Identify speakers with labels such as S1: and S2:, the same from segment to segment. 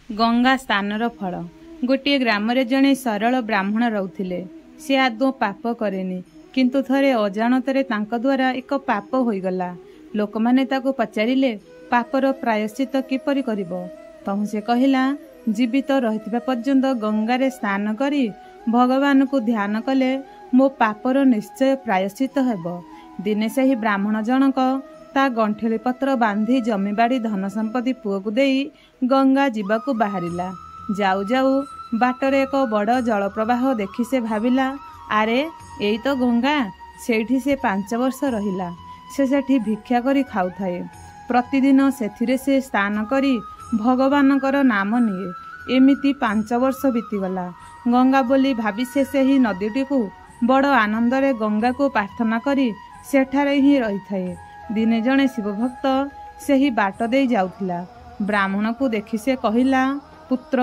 S1: ଗଙ୍ଗା ସ୍ନାନର ଫଳ। ଗୋଟିଏ ଗ୍ରାମରେ ଜଣେ ସରଳ ବ୍ରାହ୍ମଣ ରହୁଥିଲେ। ସେ ଆଦୌ ପାପ କରେନି, କିନ୍ତୁ ଥରେ ଅଜାଣତରେ ତାଙ୍କ ଦ୍ୱାରା ଏକ ପାପ ହୋଇଗଲା। ଲୋକମାନେ ତାକୁ ପଚାରିଲେ, ପାପର ପ୍ରାୟଶ୍ଚିତ୍ତ କିପରି କରିବ? ତହୁଁ ସେ କହିଲା, ଜୀବିତ ରହିଥିବା ପର୍ଯ୍ୟନ୍ତ ଗଙ୍ଗାରେ ସ୍ନାନ କରି ଭଗବାନଙ୍କୁ ଧ୍ୟାନ କଲେ ମୋ ପାପର ନିଶ୍ଚୟ ପ୍ରାୟଶ୍ଚିତ୍ତ ହେବ। ଦିନେ ସେହି ବ୍ରାହ୍ମଣ ଜଣକ ତା ଗଣ୍ଠିଲି ପତ୍ର ବାନ୍ଧି ଜମିବାଡ଼ି ଧନ ସମ୍ପତ୍ତି ପୁଅକୁ ଦେଇ ଗଙ୍ଗା ଯିବାକୁ ବାହାରିଲା। ଯାଉ ଯାଉ ବାଟରେ ଏକ ବଡ଼ ଜଳପ୍ରବାହ ଦେଖି ସେ ଭାବିଲା, ଆରେ ଏଇ ତ ଗଙ୍ଗା। ସେଇଠି ସେ 5 ବର୍ଷ ରହିଲା। ସେ ସେଠି ଭିକ୍ଷା କରି ଖାଉଥାଏ। ପ୍ରତିଦିନ ସେଥିରେ ସେ ସ୍ନାନ କରି ଭଗବାନଙ୍କର ନାମ ନିଏ। ଏମିତି 5 ବର୍ଷ ବିତିଗଲା। ଗଙ୍ଗା ବୋଲି ଭାବି ସେ ସେହି ନଦୀଟିକୁ ବଡ଼ ଆନନ୍ଦରେ ଗଙ୍ଗାକୁ ପ୍ରାର୍ଥନା କରି ସେଠାରେ ହିଁ ରହିଥାଏ। ଦିନେ ଜଣେ ଶିବଭକ୍ତ ସେହି ବାଟ ଦେଇ ଯାଉଥିଲା। ବ୍ରାହ୍ମଣକୁ ଦେଖି ସେ କହିଲା, ପୁତ୍ର,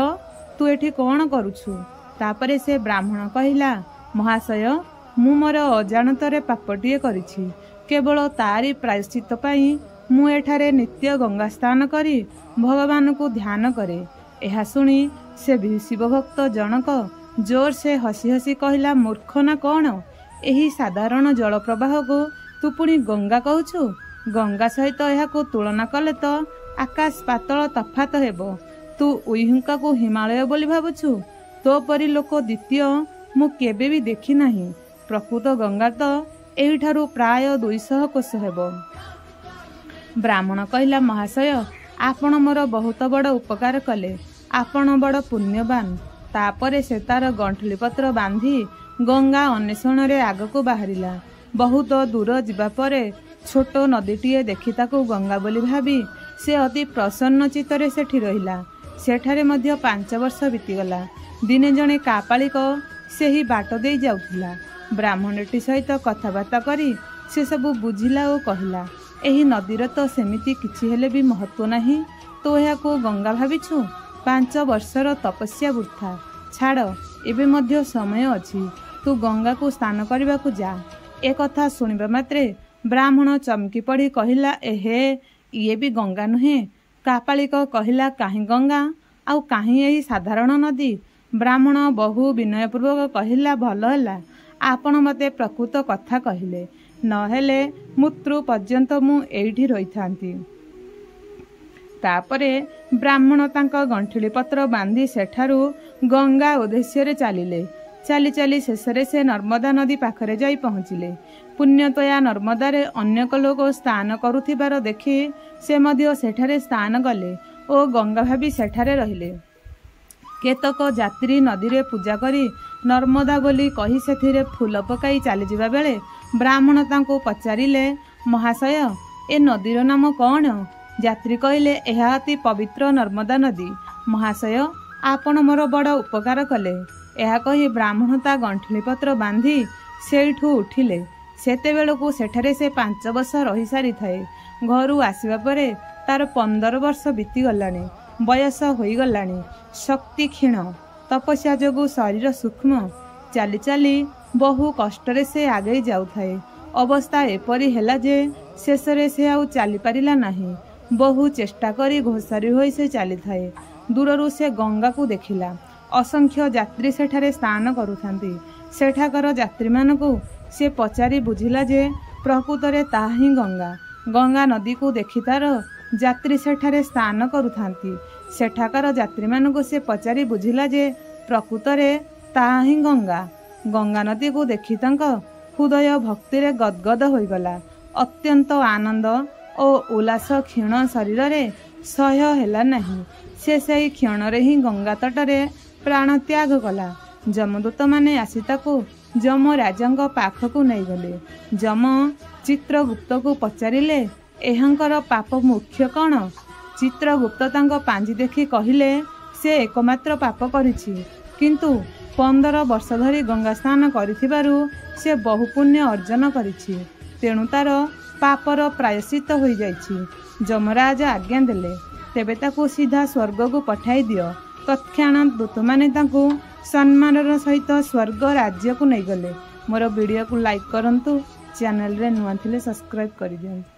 S1: ତୁ ଏଠି କ'ଣ କରୁଛୁ? ତାପରେ ସେ ବ୍ରାହ୍ମଣ କହିଲା, ମହାଶୟ, ମୁଁ ମୋର ଅଜାଣତରେ ପାପଟିଏ କରିଛି। କେବଳ ତାରି ପ୍ରାୟଶ୍ଚିତ୍ତ ପାଇଁ ମୁଁ ଏଠାରେ ନିତ୍ୟ ଗଙ୍ଗା ସ୍ନାନ କରି ଭଗବାନଙ୍କୁ ଧ୍ୟାନ କରେ। ଏହା ଶୁଣି ସେ ଶିବଭକ୍ତ ଜଣକ ଜୋର ସେ ହସି ହସି କହିଲା, ମୂର୍ଖ ନା କ'ଣ? ଏହି ସାଧାରଣ ଜଳପ୍ରବାହକୁ ତୁ ପୁଣି ଗଙ୍ଗା କହୁଛୁ? ଗଙ୍ଗା ସହିତ ଏହାକୁ ତୁଳନା କଲେ ତ ଆକାଶ ପାତଳ ତଫାତ ହେବ। ତୁ ଉଇହୁଙ୍କାକୁ ହିମାଳୟ ବୋଲି ଭାବୁଛୁ? ତୋ ପରି ଲୋକ ଦ୍ୱିତୀୟ ମୁଁ କେବେ ବି ଦେଖି ନାହିଁ। ପ୍ରକୃତ ଗଙ୍ଗା ତ ଏହିଠାରୁ ପ୍ରାୟ 200 କୋଷ ହେବ। ବ୍ରାହ୍ମଣ କହିଲା, ମହାଶୟ, ଆପଣ ମୋର ବହୁତ ବଡ଼ ଉପକାର କଲେ। ଆପଣ ବଡ଼ ପୁଣ୍ୟବାନ। ତାପରେ ସେ ତାର ଗଣ୍ଠିଲି ପତ୍ର ବାନ୍ଧି ଗଙ୍ଗା ଅନ୍ୱେଷଣରେ ଆଗକୁ ବାହାରିଲା। ବହୁତ ଦୂର ଯିବା ପରେ ଛୋଟ ନଦୀଟିଏ ଦେଖି ତାକୁ ଗଙ୍ଗା ବୋଲି ଭାବି ସେ ଅତି ପ୍ରସନ୍ନ ଚିତ୍ତରେ ସେଠି ରହିଲା। ସେଠାରେ ମଧ୍ୟ 5 ବର୍ଷ ବିତିଗଲା। ଦିନେ ଜଣେ କାପାଳିକ ସେହି ବାଟ ଦେଇ ଯାଉଥିଲା। ବ୍ରାହ୍ମଣଟି ସହିତ କଥାବାର୍ତ୍ତା କରି ସେ ସବୁ ବୁଝିଲା ଓ କହିଲା, ଏହି ନଦୀର ତ ସେମିତି କିଛି ହେଲେ ବି ମହତ୍ତ୍ୱ ନାହିଁ, ତୁ ଏହାକୁ ଗଙ୍ଗା ଭାବିଛୁ? 5 ବର୍ଷର ତପସ୍ୟା ବୃଥା। ଛାଡ଼, ଏବେ ମଧ୍ୟ ସମୟ ଅଛି, ତୁ ଗଙ୍ଗାକୁ ସ୍ନାନ କରିବାକୁ ଯା। ଏ କଥା ଶୁଣିବା ମାତ୍ରେ ବ୍ରାହ୍ମଣ ଚମକି ପଡ଼ି କହିଲା, ଏହେ, ଇଏ ବି ଗଙ୍ଗା ନୁହେଁ? କାପାଳିକ କହିଲା, କାହିଁ ଗଙ୍ଗା ଆଉ କାହିଁ ଏହି ସାଧାରଣ ନଦୀ? ବ୍ରାହ୍ମଣ ବହୁ ବିନୟପୂର୍ବକ କହିଲା, ଭଲ ହେଲା ଆପଣ ମୋତେ ପ୍ରକୃତ କଥା କହିଲେ, ନହେଲେ ମୃତ୍ୟୁ ପର୍ଯ୍ୟନ୍ତ ମୁଁ ଏଇଠି ରହିଥାନ୍ତି। ତାପରେ ବ୍ରାହ୍ମଣ ତାଙ୍କ ଗଣ୍ଠିଲି ପତ୍ର ବାନ୍ଧି ସେଠାରୁ ଗଙ୍ଗା ଉଦ୍ଦେଶ୍ୟରେ ଚାଲିଲେ। ଚାଲି ଚାଲି ଶେଷରେ ସେ ନର୍ମଦା ନଦୀ ପାଖରେ ଯାଇ ପହଞ୍ଚିଲେ। ପୁଣ୍ୟତୟା ନର୍ମଦାରେ ଅନେକ ଲୋକ ସ୍ନାନ କରୁଥିବାର ଦେଖି ସେ ମଧ୍ୟ ସେଠାରେ ସ୍ନାନ କଲେ ଓ ଗଙ୍ଗା ଭାବି ସେଠାରେ ରହିଲେ। କେତେକ ଯାତ୍ରୀ ନଦୀରେ ପୂଜା କରି ନର୍ମଦା ବୋଲି କହି ସେଥିରେ ଫୁଲ ପକାଇ ଚାଲିଯିବା ବେଳେ ବ୍ରାହ୍ମଣ ତାଙ୍କୁ ପଚାରିଲେ, ମହାଶୟ, ଏ ନଦୀର ନାମ କ'ଣ? ଯାତ୍ରୀ କହିଲେ, ଏହା ଅତି ପବିତ୍ର ନର୍ମଦା ନଦୀ। ମହାଶୟ, ଆପଣ ମୋର ବଡ଼ ଉପକାର କଲେ। ଏହା କହି ବ୍ରାହ୍ମଣ ତା ଗଣ୍ଠିଲି ପତ୍ର ବାନ୍ଧି ସେଇଠୁ ଉଠିଲେ। ସେତେବେଳକୁ ସେଠାରେ ସେ 5 ବର୍ଷ ରହିସାରିଥାଏ। ଘରୁ ଆସିବା ପରେ ତାର 15 ବର୍ଷ ବିତିଗଲାଣି, ବୟସ ହୋଇଗଲାଣି, ଶକ୍ତି କ୍ଷୀଣ, ତପସ୍ୟା ଯୋଗୁଁ ଶରୀର ସୂକ୍ଷ୍ମ। ଚାଲି ଚାଲି ବହୁ କଷ୍ଟରେ ସେ ଆଗେଇ ଯାଉଥାଏ। ଅବସ୍ଥା ଏପରି ହେଲା ଯେ ଶେଷରେ ସେ ଆଉ ଚାଲିପାରିଲା ନାହିଁ। ବହୁ ଚେଷ୍ଟା କରି ଘୋଷାରି ହୋଇ ସେ ଚାଲିଥାଏ। ଦୂରରୁ ସେ ଗଙ୍ଗାକୁ ଦେଖିଲା। ଅସଂଖ୍ୟ ଯାତ୍ରୀ ସେଠାରେ ସ୍ନାନ କରୁଥାନ୍ତି। ସେଠାକାର ଯାତ୍ରୀମାନଙ୍କୁ ସେ ପଚାରି ବୁଝିଲା ଯେ ପ୍ରକୃତରେ ତାହା ହିଁ ଗଙ୍ଗା। ଗଙ୍ଗା ନଦୀକୁ ଦେଖି ତାର ଯାତ୍ରୀ ସେଠାରେ ସ୍ନାନ କରୁଥାନ୍ତି। ସେଠାକାର ଯାତ୍ରୀମାନଙ୍କୁ ସେ ପଚାରି ବୁଝିଲା ଯେ ପ୍ରକୃତରେ ତାହା ହିଁ ଗଙ୍ଗା। ଗଙ୍ଗା ନଦୀକୁ ଦେଖି ତାଙ୍କ ହୃଦୟ ଭକ୍ତିରେ ଗଦଗଦ ହୋଇଗଲା। ଅତ୍ୟନ୍ତ ଆନନ୍ଦ ଓ ଉଲ୍ଲାସ କ୍ଷୀଣ ଶରୀରରେ ସହ୍ୟ ହେଲା ନାହିଁ। ସେ ସେହି କ୍ଷଣରେ ହିଁ ଗଙ୍ଗା ତଟରେ ପ୍ରାଣତ୍ୟାଗ କଲା। ଯମଦୂତମାନେ ଆସି ତାକୁ ଯମରାଜଙ୍କ ପାଖକୁ ନେଇଗଲେ। ଯମ ଚିତ୍ରଗୁପ୍ତକୁ ପଚାରିଲେ, ଏହାଙ୍କର ପାପ ମୁଖ୍ୟ କ'ଣ? ଚିତ୍ରଗୁପ୍ତ ତାଙ୍କ ପାଞ୍ଜି ଦେଖି କହିଲେ, ସେ ଏକମାତ୍ର ପାପ କରିଛି, କିନ୍ତୁ 15 ବର୍ଷ ଧରି ଗଙ୍ଗା ସ୍ନାନ କରିଥିବାରୁ ସେ ବହୁ ପୁଣ୍ୟ ଅର୍ଜନ କରିଛି, ତେଣୁ ତାର ପାପର ପ୍ରାୟଶ୍ଚିତ୍ତ ହୋଇଯାଇଛି। ଯମରାଜ ଆଜ୍ଞା ଦେଲେ, ତେବେ ତାକୁ ସିଧା ସ୍ୱର୍ଗକୁ ପଠାଇ ଦିଅ। ତତ୍କ୍ଷଣାତ୍ ଦୂତମାନେ ତାଙ୍କୁ ସମ୍ମାନର ସହିତ ସ୍ୱର୍ଗ ରାଜ୍ୟକୁ ନେଇଗଲେ। ମୋର ଭିଡ଼ିଓକୁ ଲାଇକ୍ କରନ୍ତୁ, ଚ୍ୟାନେଲରେ ନୂଆ ଥିଲେ ସବସ୍କ୍ରାଇବ୍ କରିଦିଅନ୍ତୁ।